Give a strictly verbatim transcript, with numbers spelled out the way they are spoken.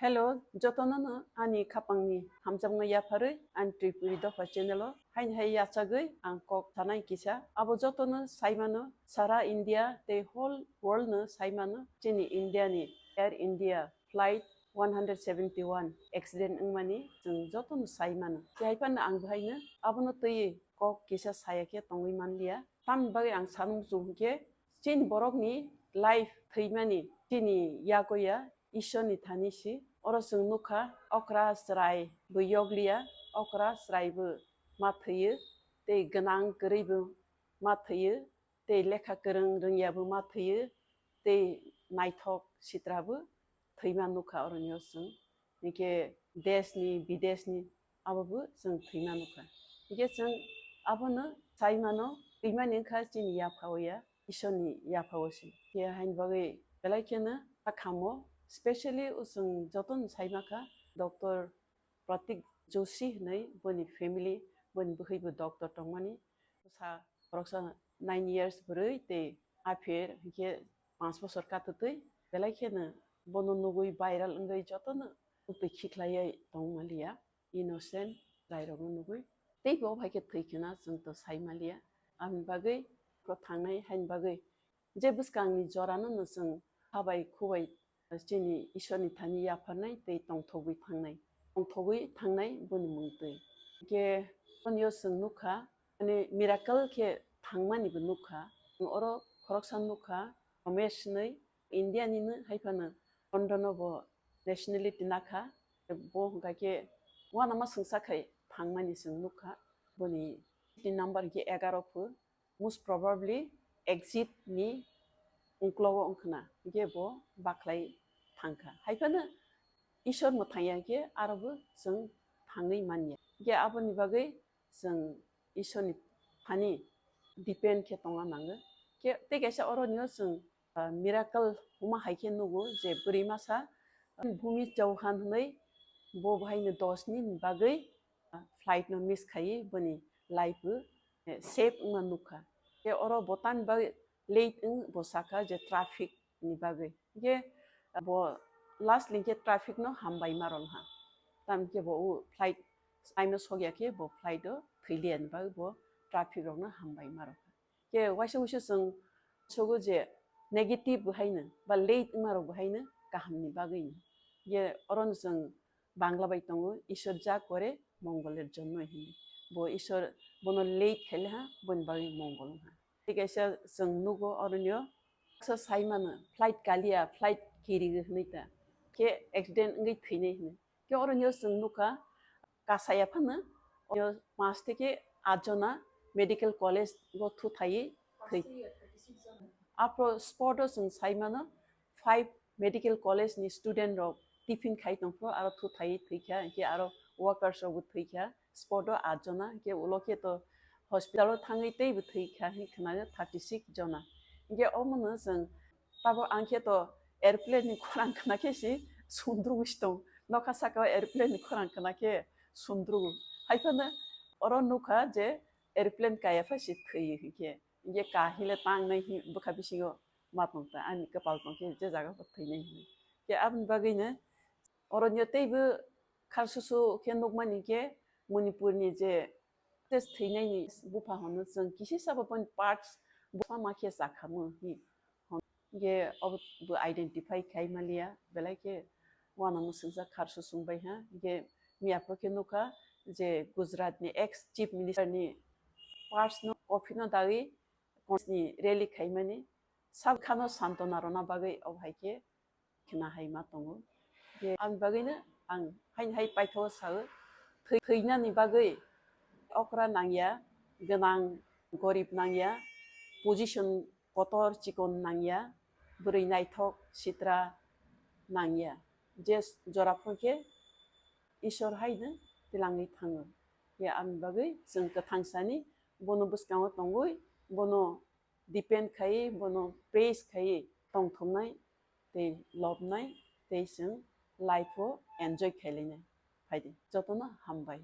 Hello, jotono no ani khapangni hamjakma yapharwi ani Tripuri Dopha channel o haini hai yachagwi ang kok sanai kisa. Abo jotono saimano sara India tei whole world no saimano chini India ni Air India flight one hundred seventy one accident wngmani chwng jotono saimano. Tei hai phano ang bahaino abono twiwi kok kisa saya khe tongwi manliya. Tamni bagwi ang sanmung chuk hwnkhe chini borokni life thwimani chini yago ya Ishwarni thani si. Oro chwng nukha okra chwrai bo yokliya, okra chwrai bo ma thwiyo, tei gwnang kwrwi bo ma thwiyo, tei lekha kwrwng rwngya bo ma thwiyo, tei naithok sitra bo thwima nukha oroni o chwng. Hwnkhe desh ni, bidesh ni abo bo chwng thwima nukha. Hwnkhe chwng abono saimano, thwimani wngkha chini yaphao ya, Ishwarni yaphao se. Khe haini bagwi belai kheno kha khamo, specially o chwng jotono saimakha Doctor Pratik Joshi hinwi, boni family, boni bwkhwi bo doctor tongmani. Sa khoroksa nine years bwrwi tei aphir hwnkhe panch bosor katwtwi belai kheno bono nugwi viral wngwi jotono twi khikhlaiwi tongmaliya. Innocent chwrairokno nugwi teibo bai khe thwi khna chwng to sai maliya. Aboni bagwi kok thangnai haini bagwi je bwskangni jorano no chwng ha bai khu bai chini Ishwarni thani yapharnai tei tongthogwi thangnai, tongthogwi thangnai boni mung twi. Hwnkhe boni o chwng nukha, ani miracle khe thangmani bo nukha. Oro khoroksa nukha, Ramesh hinwi, India nino, hai phano London o bo nationality nakha. Bo hwnkha khe uanama swngsa khai thangmani chwng nukha. Boni seat ni number hwnkhe egaro phu, most probably exit ni ungklogo wngkhwna, hwnkhe bo bakhlai thangkha. Hai phano Ishwar mwthang ya khe aro bo chwng thangwi manya. Hwnkhe aboni bagwi chwng Ishwarni thani depend khe tongna nango. Khe tei kaisa oro nio chwng, ah, miracle huma hai khe nugo je bwrwi masa Bhumi Chauhan hinwi bo bahaino dos ni bagwi, ah, flight no miss khaiwi boni life bo, eh, save wngma nukha. Khe oro bo tamni bagwi late wng bo sakha je traffic ni bagwi. Hwnkhe bo last line khe traffic no hambai ma rwkha. Tamni khe bo o flight time o sokya khe bo flight o thwiliya ni bagwi bo traffic rok no hambai ma rwkha. Khe waisa waisa chwng sogo je negative bo haino ba late wngma rok bo haino kaham ni bagwi no. Khe oro no chwng Bangla bai tongo, "Ishwar ja kore mongoler jonno" hinwi. Bo Ishwar bono late khaile ha, boni bagwi mongol wngkha. Tei kaisa chwng nugo oroni o, kaisa sai mano, flight kaliya, flight kirigo hinwi ta. Khe accident wngwi thwinai hinwi. Khe oroni o chwng nukha, kasaya phano, oroni o panch theke aath jona medical college o thuthaiwi thwi. Aphro spot o chwng sai mano, five medical college ni student rok tiffin khai tongphuru aro thuthaiwi thwikha, hwnkhe aro workers rok bo thwikha, spot o aath jona, hwnkhe ulo khe to hospital o thangwi teibo thwikha hwnwi khwnago thirty six jona. Hwnkhe omono chwng tabok ang khe to airplane ni khorang khwna khe se sundrugwi se tong, nokha saka o airplane ni khorang khwna khe sundrugo. Hai phano oro nukha je airplane kaya phai se thwi hwnkhe. Hwnkhe kahile tangnai hi bwkha bisingo ma tong ta, ani kwpal tong khe je jaga bo thwinai hinwi. Khe aboni bagwino oroni o teibo kharsusu khe nukmani khe Manipur ni je, je thwinai ni bupha hono chwng kisi sabo boni parts bupha ma khe chakhamu hi. Hwnkhe obo bo identify khai maliya, belai khe uanama swngsa kharsusu wngbai ha. Hwnkhe miya phuru khe nukha je Gujarat ni ex chief minister ni parts no coffin no dagwi Congress ni rally khaimani sab khano santona rwna bagwi obo hai khe khna hai ma tongo. Je ang bagwino ang haini hai paithago sao, thwi-, thwinani bagwi okra nangya, gwnang gorib nangya, position kotor chikon nangya, bwrwi naithok sitra nangya. Je jora phone khe Ishwar haino twlangwi thango. Je ang bagwi chwng kwthang sani bono bwskango tongwi bono depend khai, bono praise khai tongthoknai tei lobnai tei chwng life o enjoy khailainai. Phaidi, jotono hambai.